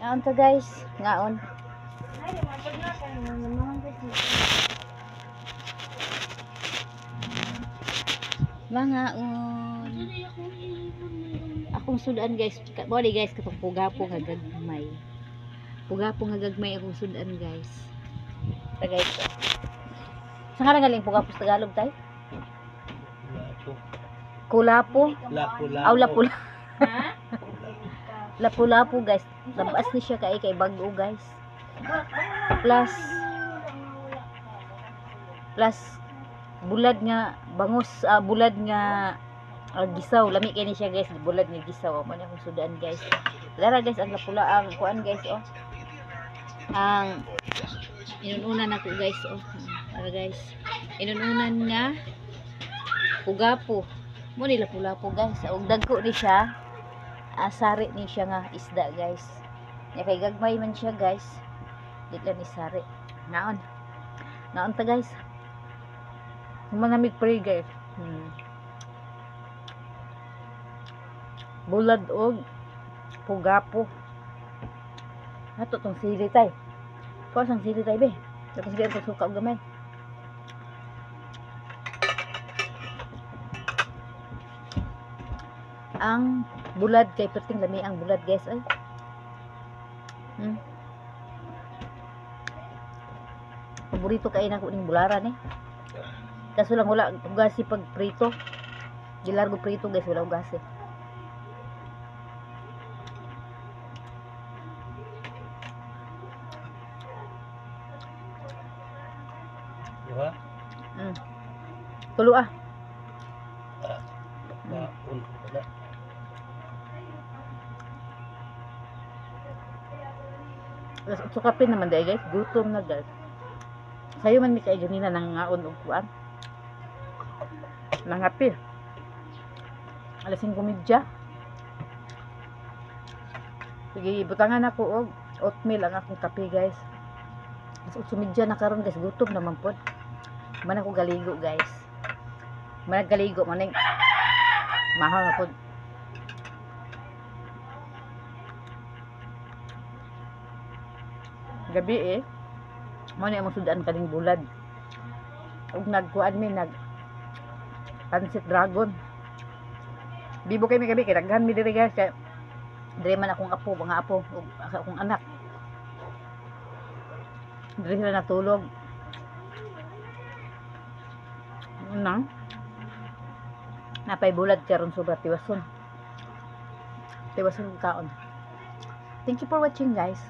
Ngaon to, guys. Ngaon. Ay, mapag na kayo. Naman kasi. Mangaon. Akong sudan, guys. Bali, guys, katong pugapo nga gagmay. Pugapo nga gagmay akong sudan, guys. Ta, guys. Oh. Sa nga galing pugapo sa Tagalog tay? Lapo. Kulapo. Lapo-lapo. Aw, lapu. Ha? Lapu-lapu, guys. Labas ni siya kay kay bag-o, guys. Plus plus bulad nga bangus, bulad nga gisaw. Lami kay ni siya, guys, bulad nga gisaw. Mo ni akong sudan, guys. Lara, guys, ang lapula ang kuan, guys, oh. Ang inununan ako, guys, oh. Para, guys, inununan nga pugapo. Mo ni lapu-lapu, guys. Og dagko ni siya. Sari ni siya nga isda, guys. Nya kay gagmay man siya, guys. Di lang ni sari. Naon. Naon ta, guys. Manamig pre, guys. Bulad og pugapo. Ato tong sili tay. Kuha sang sili tay be. Tapos sili ang suka og gamay. Ang bulad kay perting lami ang bulad, guys, ay. Paborito kay nako ning bularan eh. Kaso lang wala hugasi pag prito. Gilargo prito, guys, wala hugasi. Diba? Tulo ah. Baon ko na. Alas 8 kape naman dahil, guys. Gutom na, guys. Sayo man mi kay ganina nang ngaon og kuan. Nangapi. Alas 5:30. Sige, butangan ako og oatmeal ang akong kape, guys. Alas 8:30 na karon, guys, gutom naman pod. Man ako galigo, guys. Man galigo man ning mahal na pod. Gabi eh. Mo ni among sudan kaning bulad. Ug nagkuan mi nag pansit dragon. Bibo kay mi gabi kay daghan mi diri, guys, kay diri man akong apo, mga apo ug akong anak. Diri sila natulog. Nang napay bulad karon sobra tiwason. Tiwason kaon. Thank you for watching, guys.